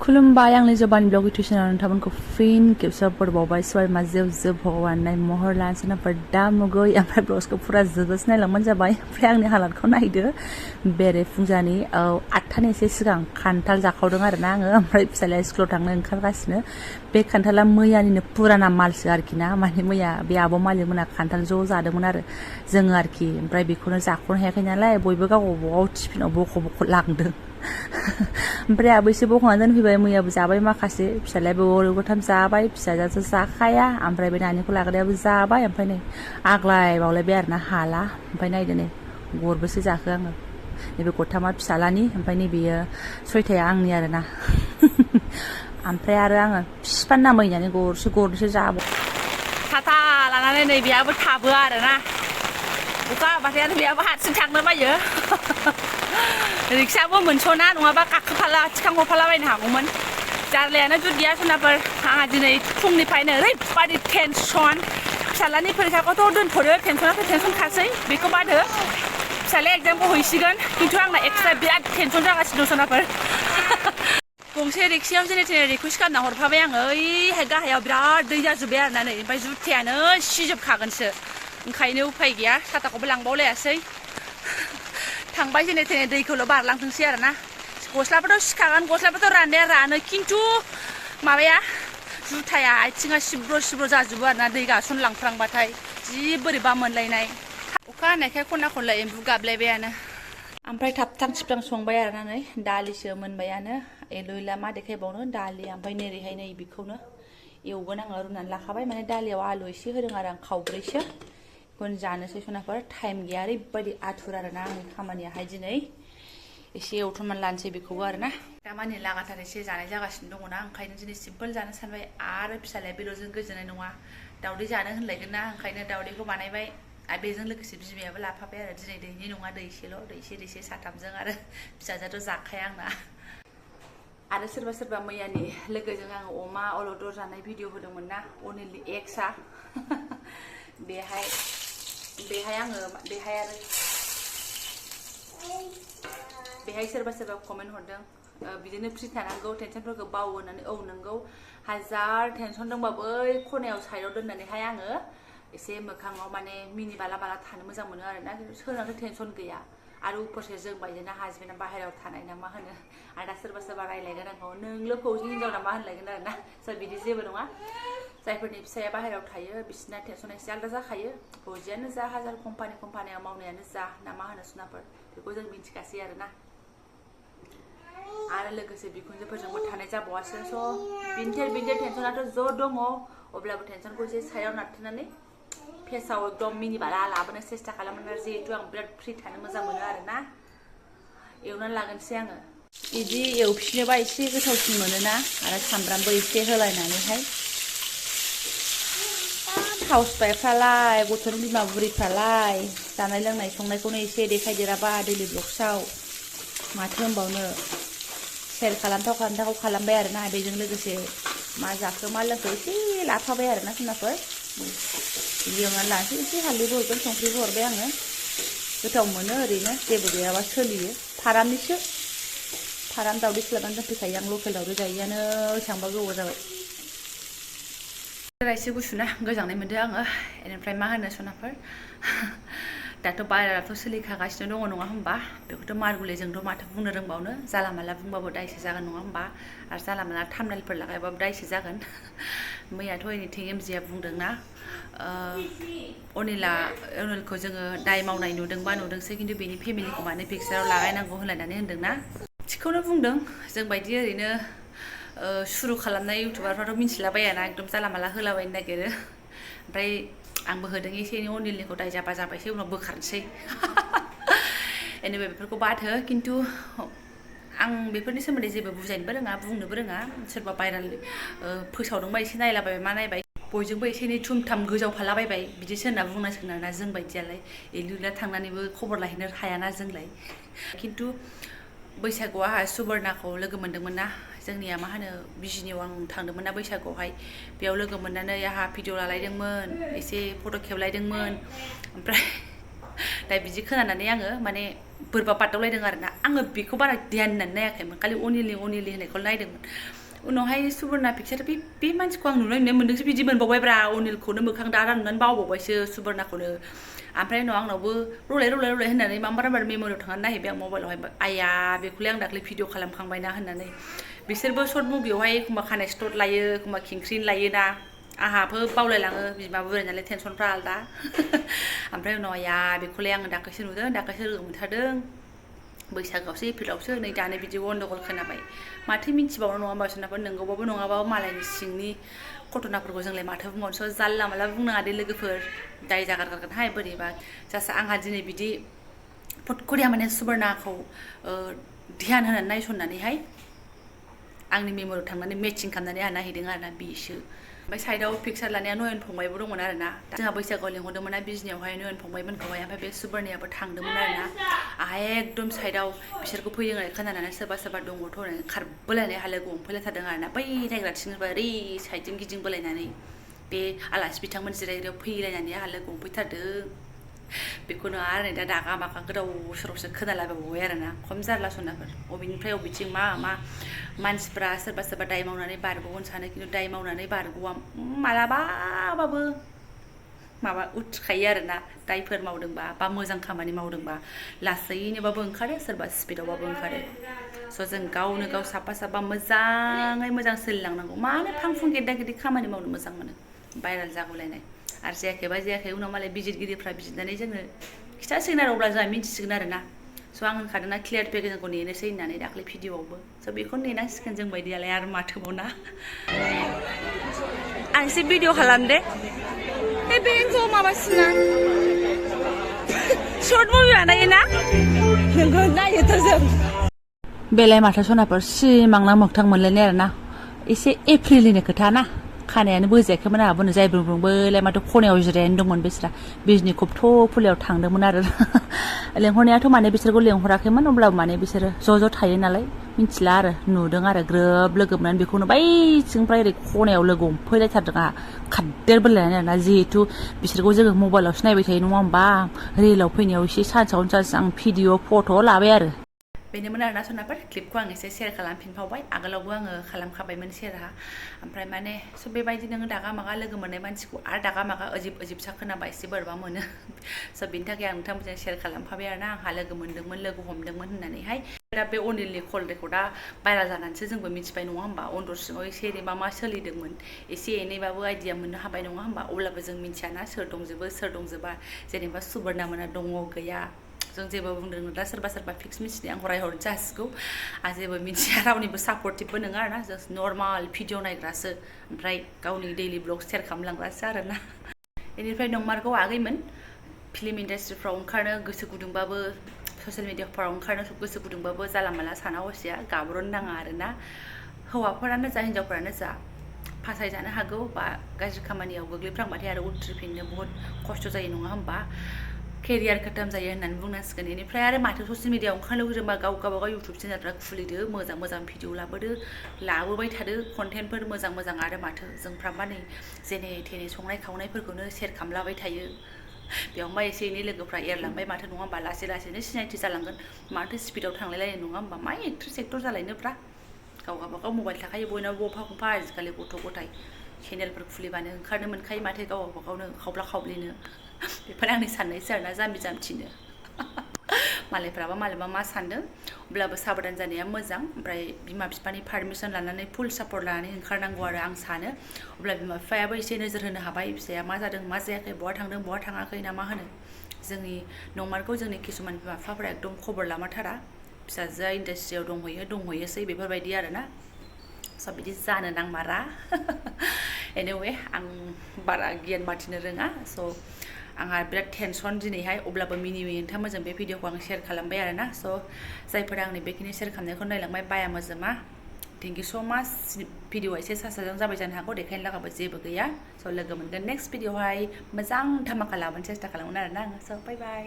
खुलुमबाय आंनि जबानिव्लग इउटुब चेनेलाव नोंथांमोनखौ फिन खेबसे बरबावबाय सबाय मा जेव जेव भगवान नाय महर लानसनाफोर दा मुगै ओमफ्राय ब्लग्सखौ फुरा जोबोस नायलांबानो जाबाय ओमफ्राय आंनि हालादखौ नायदो बेरे फुंजानि 8थानि एसे सिगां खान्थाल जाखावदों आरोना आङो ओमफ्राय फिसालाया स्कुलाव थांनो ओंखारगासिनो बे खान्थाला मैयानिनो पुराना मालसो आरोखि ना माने मैया बे आब' मालिकमोना खान्थाल ज' जादोंमोन आरो जोङो आरोखि ओमफ्राय बेखौनो जाख'नो हायाखै नालाय बयबो गाव गावबागाव टिफिनाव बख' बख' लांदों ओमफ्राय आबो एसे बख'ना दोनफैबाय मैयाबो जाबाय माखासे फिसालायाबो गरनै गरथाम जाबाय फिसाजोआथ' जाखाया ओमफ्राय बे नानिखौ लाग्रायाबो जाबाय ओमफ्राय नै आग्लाय बावलायबाय आरोना हाला ओमफ्राय नायदो नै गरबेसे जाखो आङो नैबे गरथामा फिसालानि ओमफ्राय नैबेयो सयथाया आंनि आरोना ओमफ्राय आरो आङो फिफान नामैनानै गरसे गरनैसो जाबाय साथा लानानै नै बेयाबो थाबो आरोना अखा हाबाथाय आरो बेयाबो हारसिं थांनो बायो रिक्साबो मोनस'ना नङाबा गाखोफाला थिखांहरफालाबायनो हागौमोन जारलायानो जुत गैया सोनाफोर आंहा दिनै फुंनिफ्रायनो ओरैबादि टेनसन फिसालानि फरिखाखौथ' दोनथ'दो टेनसनाथ' टेनसनखासै बेखौ बादो फिसालाया एग्जामखौ हैसिगोन खिन्थु आंना एक्सट्रा बिराद टेनसन जागासिनो दं सोनाफोर गंसे रिक्सायाव जेने थेने रिकुवेस्ट खालामना हरफाबाय आङो ओइहाय गाहायाव बिराद दै जाजोब्बाय आरोना नै ओमफ्राय जुथायानो सिजोबखागोनसो ओंखायनो उफाय गैया साथाखौबो लांबावलायासै थांबाय जेने थेने दैखौल' बारलांथोंसै आरोना गस्लाफोरथ' सिखागोन गस्लाफोरथ' राननाया रानो खिन्थु माबाया जुथाया आथिङा सिब्र' सिब्र' जाजोबो आरोना दै गासनलांफ्रांबाथाय जि बोरैबा मोनलायनाय अखा हानायखाय खना खनला एम्बु गाबलायबायानो ओमफ्राय थाबथां थिबथां संबाय आरोना नै दालिसो मोनबायानो एलु एला मा देखायबावनो दालि ओमफ्राय नैरैहाय नै बेखौनो एवगोन आङो रुनानै लाखाबाय माने दालियाव आलु एसे होदों आरो आं खावब्रैसो बेखौनो जानोसै सनाफोर टाइम गैया ओरैबायदि आथुर आरोना आंनि खामानियाहाय दिनै एसे एवथ'नानै लानोसै बेखौबो आरोना दामानि लागाथार एसे जानाय जागासिनो दङना ओंखायनो दिनै सिम्पोल जानो सानबाय आरो फिसालाया बेदरजों गोजोननाय नङा दावदै जानो होनलायगोन ना ओंखायनो दावदैखौ बानायबाय आरो बेजों लोगोसे बिमायाबो लाफाबाय आरो दिनै दैनि नङा दैसेल' दैसे साथामजों आरो फिसाजोआथ' जाखाया आंना आरो सोरबा सोरबा मैयानि लोगोजों आङो अमा अलदर जानाय भिडिअ होदोंमोन ना अनिलि एक्सआ बेहाय आङो बेहाय सोरबा सोरबा कमेन्ट हरदों बिदिनो फ्रि थानांगौ टेनसनफोरखौ बावो होननानै औ नोंगौ हाजार टेनसन दंबाबो बै खनायाव साइडआव दोननानैहाय आङो एसे मोखाङाव माने मिनि बाला बाला थानो मोजां मोनो आरोना सोरनाथ' टेनसन गैया आरो उपरसे जों बायदिना हाजबेन्डआ बाहेरायाव थानाय ना मा होनो आरो दा सोरबा सोरबा रायलायगोन आंखौ नोंल' फौजि हिनजाव ना मा होनलायगोन आरोना सोर बिदि जेबो नङा जायफोरनि फिसाया बाहेरायाव थायो बिसोरना टेनसना एसे आलादा जाखायो फौजियानो जा हाजार कम्पानियाव मावनायानो जा ना मा होनो सुनाफोर बेखौ जों मिन्थिखासै आरोना आरो लोगोसे बिखुनजोफोरजोंबो थानाय जाबावासो स' बिनथेर टेनसनाथ' ज' दङ अब्लाबो टेनसनखौ एसे साइडआव नारथेनानै फेसाव एकदम मिनि बाला लाबोनो सेस्था खालामो आरो जिहेतु आं बिराद फ्रि थानो मोजां मोनो आरोना एवनानै लागोनसै आङो बिदि एवफिनोबा एसे गोथावसिन मोनोना आरो सामब्रामबो एसे होलायनानैहाय हाउसवाइफफ्रालाय गथ'नि बिमा बुरिफ्रालाय जानाय लोंनाय संनायखौनो एसे देखायदेराबा दैलि ब्लग्सआव माथो होनबावनो सेल खालामथाव खालामबाय आरोना बेजों लोगोसे मा जाखो मा लोंखो एसे लाफाबाय आरोना सोनाफोर बिदि एवनानै लानोसै एसे हालदैबो हरगोन संख्रिबो हरबाय आङो गोथाव मोनो ओरैनो जेबो गैयाबा सोलियो फाराम दावदै खालामनानै दोनफैखायो आं लकेल दावदै जायैआनो बेसेबांबा गोबाव जाबाय एसे गुसुना गोजांनाय मोनदों आङो बेनिफ्राय मा होनो सनाफोर दाथ' बायराथ' सोलिखागासिनो दङ नङा होमबा बेखौथ' मारगुले जोंथ' माथो बुंनो रोंबावनो जाला माला बुंबाबो दायसो जागोन नङा होमबा आरो जाला माला थाम्बनेलफोर लागायबाबो दायसो जागोन मैयाथ' एनिथिं एमजिया बुंदोंना अनिलखौ जोङो दाय मावनाय नुदोंसै खिन्थु बेनि फेमिलिखौ मानो पिक्साराव लागायनांगौ होनलायनानै होनदोंना थिगखौनो बुंदों जोंबायदि ओरैनो सुरु खालामनाय इउटुबारफ्राथ' मिन्थिलाबायाना एकदम जाला माला होलाबायनो नागिरो ओमफ्राय आंबो होदों एसे एनै अनिलनिखौ दाय जाबा जाबायसै उनाव बोखारनोसै एनिवे बेफोरखौ बाथो खिन्थु आं बेफोरनि सोमोन्दै जेबो बुजायनोबो रोङा बुंनोबो रोङा सोरबा भाइराल फोसावदोंबा एसे नायलाबायबाय मा नायबाय बयजोंबो एसे एनै थुमथाम गोजावफालाबायबाय बिदिसो होनना बुंनांसिगोन आरोना जों बायदियालाय एलुला थांनानैबो खबर लाहैनो हायाना जोंलाय खिन्थु बैसागुआव आंहा सुबर्नाखौ लोगो मोन्दोंमोन ना जोंनिया मा होनो बिजिनियाव आं थांदोंमोन ना बैसागुआवहाय बेयाव लोगो मोननानै आंहा भिडिअ लालायदोंमोन एसे फट' खेबलायदोंमोन ओमफ्राय दा बिदि खोनानानै आङो माने बोरबा पाटावलायदों आरोना आङो बेखौ बारा ध्यान होनानै नायाखैमोन खालि अनिलि होननायखौ नायदोंमोन उनावहाय सुबर्णा पिक्चार बे मानसिखौ आं नुनाय मोनदोंसो बिदि मोनबावबायब्रा अनिलखौनो मोखां दारा नुनानै बावबावबायसो सुबर्णाखौनो ओमफ्राय उनाव आंनावबो रलाय होननानै माम्बार मेम'रियाव थांनानै नायहैबाय आं मबाइलावहाय आया बेखौलाय आं दाख्लै भिडिअ खालामखांबायना होननानै बिसोरबो सर्ट मुभियावहाय एखमबा खानाय स्टट लायो एखमबा खिंख्रिन लायोना आंहाबो बावलायलाङो बिमा बुराय नालाय टेनसनफ्रा आलदा ओमफ्राय उनाव आया बेखौलाय आङो दाख्लैसो नुदों दाख्लैसो लोगो मोनथारदों बैसागोआवसो एप्रिलावसो नै दानो बिदि गन्डगल खोनाबाय माथो मिन्थिबावनो नङा होमबा सोरनाबा नंगौबाबो नङाबाबो मालायनि सिंनि घटनाफोरखौ जोंलाय माथो बुंबावनोसो जानला माला बुंनाङा दे लोगोफोर दाय जागारगारगोनहाय बोरैबा जास्ट आंहा दिनै बिदि फटकरिया माने सुबर्णाखौ ध्यान होनानै नायसननानैहाय आंनि मेम'रियाव थांनानै मेचिं खालामनानै आंहा नायहैदों आरोना बेसो ओमफ्राय साइडआव पिक्चार लानाया नयन फंबायबो दंमोन आरोना जोंहा बैसागोआव लिंहरदोंमोन ना बिजनियावहाय नयन फंबायमोनखौहाय ओमफ्राय बे सुबर्णायाबो थांदोंमोन आरोना आहा एकदम साइडआव बिसोरखौ फैयो होननानै खोनानानै सोरबा दङथ' होननानै खारबोलायनाय हालो गंफैलायथारदों आरोना बै नायग्राथिंबा ओरै साइडजों गिदिंबोलायनानै बे आलासि बिथांमोन जिरायग्रायाव फैलायनानै हालो गंफैथारदों बेखौनो आरो नै दा दागा मागा गोदाव सोरावसो खोनालाबायबावबाय आरोना खम जारलासनाफोर अबेनिफ्राय अबेथिं मा मानसिफ्रा सोरबा दाय मावनानै बारग'गोन सानो खिन्थु दाय मावनानै बारग'आ मालाबाबाबो माबा उथिखायो आरोना दायफोर मावदोंबा बा मोजां खामानि मावदोंबा लासैनोबाबो ओंखारो सोरबा स्पिडआवबाबो ओंखारो स' जों गावनो गाव साफा मोजाङै मोजां सोलिलांनांगौ मानो फांफुं गेद्दा गेद्दि खामानि मावनो मोजां मोनो भाइरेल जागौलायनाय आरो जायाखैबा जायाखै उनाव मालाय बिजिरगिरिफ्रा बिजिरनानै जोंनो खिथासिगोन आरो अब्ला जोंहा मिन्थिसिगोन आरोना स' आं होनखादोंना क्लियार पेकेजखौ नेनोसै होननानै दाख्लै भिडिअआवबो स' बेखौनो नेनांसिगोन जों बायदियालाय आरो माथोबावना आं एसे भिडिअ खालामदे बे बेंखौ माबासिना सर्ट मुभि बानायोना नोंखौ नायोथ' जों बेलाय माथो सनाफोर सिमांना मोगथां मोनलायनाय आरोना एसे एप्रिलनि खोथा ना खानायानो बोजायाखैमोन आंहाबो जाय ब्रुंब्रुंबोलाय माथो खनायाव जिरायनानै दंमोन बिसोरा बिजनि खबथ' फुलियाव थांदोंमोन आरो लेंहरनायाथ' माने बिसोरखौ लेंहराखैमोन अब्लाबो माने बिसोरो ज' थायो नालाय मिन्थिला आरो नुदों आरो ग्रोब लोगो मोननानै बेखौनो बैथिंनिफ्राय ओरै खनायाव लोगो हमफैलायथारदों आंहा खारदेरबोलायनाय आरोना जिहेथु बिसोरखौ जोङो मबाइलावसो नायबाय थायो नङा होमबा रिलाव फैनायाव एसे सान्सावनो सान्स आं भिडिअ फट' लाबाय आरो बेनोमोन आरोना सनाफोर क्लिपखौ आं एसे शेयार खालामफिनबावबाय आगोलावबो आङो खालामखाबायमोन शेयारहा ओमफ्राय माने स' बेबायदि नोङो दागा मागा लोगो मोननाय मानसिखौ आरो दागा मागा अजिबसा खोनाबा एसे बोरैबा मोनो स' बेनि थाखाय आं नोंथांमोनजों शेयार खालामखाबाय आरोना आंहा लोगो मोनदोंमोन लोगो हमदोंमोन होननानैहाय दा बे अनिलनि कल रेकर्डआ भाइरेल जानानैसो जोंबो मिथिबाय नङा होमबा अन्दर सिङाव एसे एनैबा मा सोलिदोंमोन एसे एनैबाबो आइडिया मोननो हाबाय नङा होमबा अब्लाबो जों मिथियाना सोर दंजोबो सोर दंजोबा जेनेबा सुबर्णा मोना दङ गैया जों जेबो बुंदों दा सोरबा फिक्स मिथिनाय आंखौ रायहरनो जासिगौ आं जेबो मिथिया रावनिबो सापर्टिभबो नङा आरोना जास्ट नर्माल भिडिअ नायग्रासो ओमफ्राय गावनि दैलि ब्लग शेयार खालामलांग्रासो आरोना बेनिफ्राय नंमारगौ आगैमोन फिल्म इन्डास्ट्रिफ्राव ओंखारनो गोसो गुदुंबाबो ससियेल मिडियाफ्राव ओंखारनो गोसो गुदुंबाबो जाला माला साना हसिया गाब्र'नो नाङा आरोना हौवाफोरानो जा हिनजावफोरानो जा फासायजानो हागौ बा गाज्रि खामानियाव गोग्लैफ्लांबाथाय आरो उथ्रिफिननो बुहुत खस्थ' जायो नङा होमबा केरियार खतम जायो होननानै बुंनांसिगोन बेनिफ्राय आरो माथो ससियेल मिडियाआव ओंखारनो लुगैदोंबा गावबागाव इउटुब चेनेलफ्रा खुलिदो मोजां भिडिअ लाबोबाय थादो कन्टेन्टफोर मोजां आरो माथो जोंफ्राबा नै जेने थेने संनाय खावनायफोरखौनो शेयार खालामलाबाय थायो बेयावबा एसे एनै लोगोफ्रा एरलांबाय माथो नङा होमबा लासैनो सिनायथि जालांगोन माथो स्पिडआव थांलायलायनाय नङा होमबा मा एक्टर जालायनोफ्रा गावबागाव मबाइल थाखायो बयनावबो गंफा आजिखालि गथ' गथाय चेनेलफोर खुलिबानो ओंखारनो मोनखायो माथो गावबागावनो खावब्ला-खावब्लिनो बेफोर आंनि साननायसो आरोना जाम्बि-जाम्थिनो मालायफ्राबा मालायबा मा सानदों अब्लाबो साबधान जानाया मोजां ओमफ्राय बिमा-बिफानि पारमिसन लानानै फुल सापर्ट लानानै ओंखारनांगौ आरो आं सानो अब्ला बिमा-बिफायाबो एसे नोजोर होनो हाबाय फिसाया मा जादों मा जायाखै बहा थांदों बहा थाङाखै ना मा होनो जोंनि नंमारगौ जोंनि किसुमान बिमा-बिफाफोरा एकदम खबर लामारथारा फिसाजोआ इन्डास्ट्रियाव दंहैयोसै बेफोरबायदि आरोना स' बिदि जानो नांमारा एनिवे आं बारा गियान माथिनो रोङा स' आंहा बिराद टेनसन दिनैहाय अब्लाबो नोंथांमोनजों बे भिडिअखौ आं शेयार खालामबाय आरोना स' जायफोरा आंनि बेखिनि शेयार खालामनायखौ नायलांबाय बाया मोजोमा थेंक इउ स' माच भिडिअआ एसे सासाजों जाबाय जानो हागौ देखायनो लागाबो जेबो गैया स' लोगो मोनगोन नेक्स्ट भिडिअआवहाय मोजां धामाका लाबोनो सेस्था खालामगोन आरोना आङो स' बाय बाय